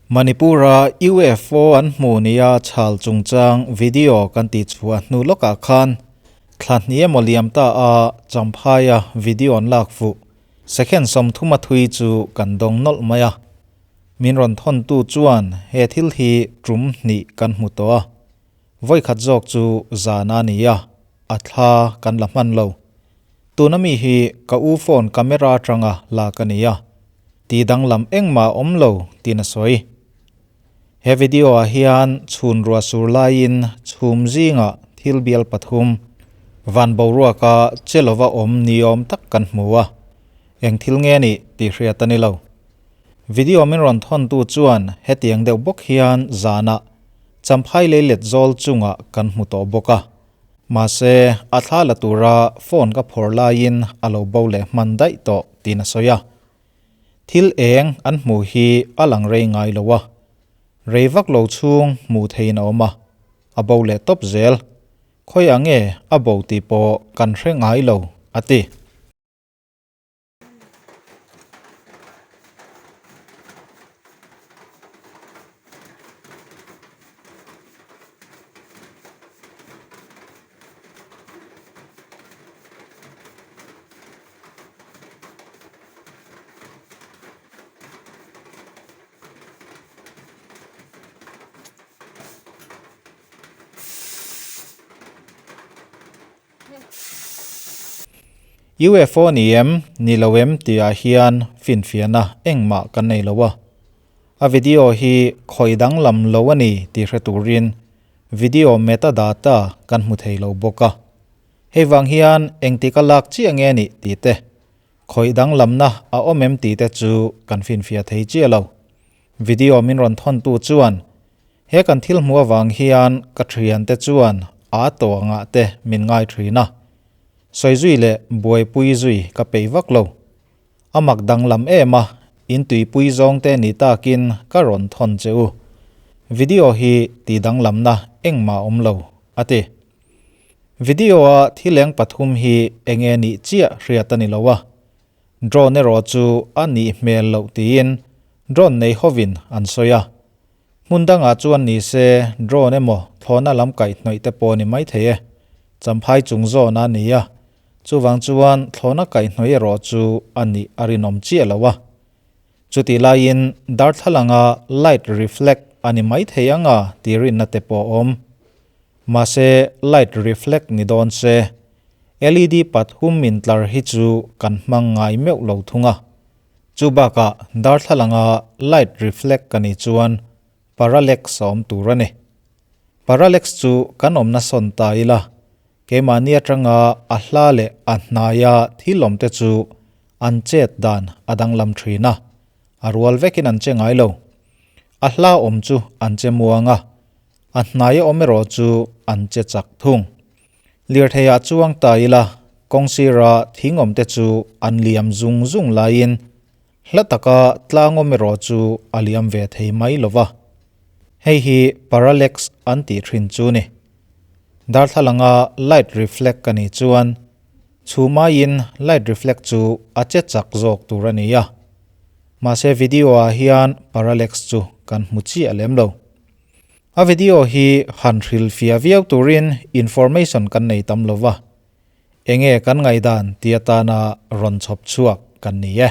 Manipur-a UFO an hmuh nia chhal chungchang video kan tihchhuah hnu lawkah khan thla hnih emaw liam ta a Champhaia video an lak fuh second 30 a thui chu kan dawng nawlh mai a. Min rawn thawntu chuan he thil hi tum hnih kan hmu tawh a, vawikhat zawk chu zan a ni a, a thla kan la hman lo. Tuna mi hi ka u phone camera atanga lak a ni a, ti danglam engmah a awm lo tiin a sawi. He video ah hian chhun ruah sur laiin chhum zingah thil bial pathum van boruaka che lova awm ni awm tak kan hmu a, eng thil nge nih tih hriat a ni lo. Video min rawn thawntu chuan hetiang deuh bawk hian zanah Champhai lei let zawl chungah kan hmu tawh bawk a. Mahse, a thla la tura phone ka phawrh laiin a lo bo leh hman daih tawh tiin a sawi a. Thil eng an hmuh hi a lang rei ngai lo a. Rei vak lo chhung hmuh theihin a awm a, a bo leh tawp zel. Khawiah nge a bo tih pawh kan hre ngai lo, a ti. UFO ni em, ni lo em tihah hian finfiahna engmah kan nei lo a. A video hi khawi danglam lo a ni tih hre turin video metadata kan hmu thei lo bawk a. Hei vang hian engtik a lak chiah nge nih tih te, khawi danglamna a awm em tih te chu kan finfiah thei chiah lo. Video min rawn thawntu chuan He kan thil hmuh avang hian ka thiante chuan a tawngah te min ngai thin a, sawi zui leh buaipui zui ka peih vak lo. A mak danglam em a, in tuipui zawng te ni takin ka rawn thawn che u. Video hi ti danglamna engmah awm lo, a ti. Video-a thileng pathum hi enge nih chiah hriat a ni lo a, drone erawh chu a nih hmel loh tiin drone nei hovin an sawi a. Hmun dangah chuan ni se drone emaw thlawhna lam kaihhnawih te pawh a ni maithei e. Champhai chung zawn a ni a, chuvang chuan thlawhna kaihhnawih erawh chu a nih a rinawm chiah lo a. Chutih laiin darthlalanga light reflect a ni maithei anga tih rinna te pawh a awm. Mahse light reflect ni dawn se LED pathum intlar hi chu kan hmang ngai meuh lo thung a. Chu bakah darthlalanga light reflect ka nih chuan parallax a awm tur a ni. Parallax chu kan awmna sawn ta ila, keimahni atanga a hla leh a hnaia thil awmte chu an chet dan a danglam thin a, a rual vekin an che ngai lo. A hla awm chu an che muang a, a hnaia awm erawh chu an che chak thung. Lirtheiah chuang ta ila, kawng sira thing awmte chu an liam zung zung laiin hla taka tlang awm erawh chu a liam ve thei mai lo va. Hei hi parallax an tih thin chu ni. Darthlalanga light reflect ka nih chuan chhum aiin light reflect chu a che chak zawk tur a ni a. Mahse video ah hian parallax chu kan hmu chiah lem lo. A video hi han hrilhfiah viau turin information kan nei tam lo va, enge kan ngaihdan ti atana rawn chhawp chhuak kan ni e.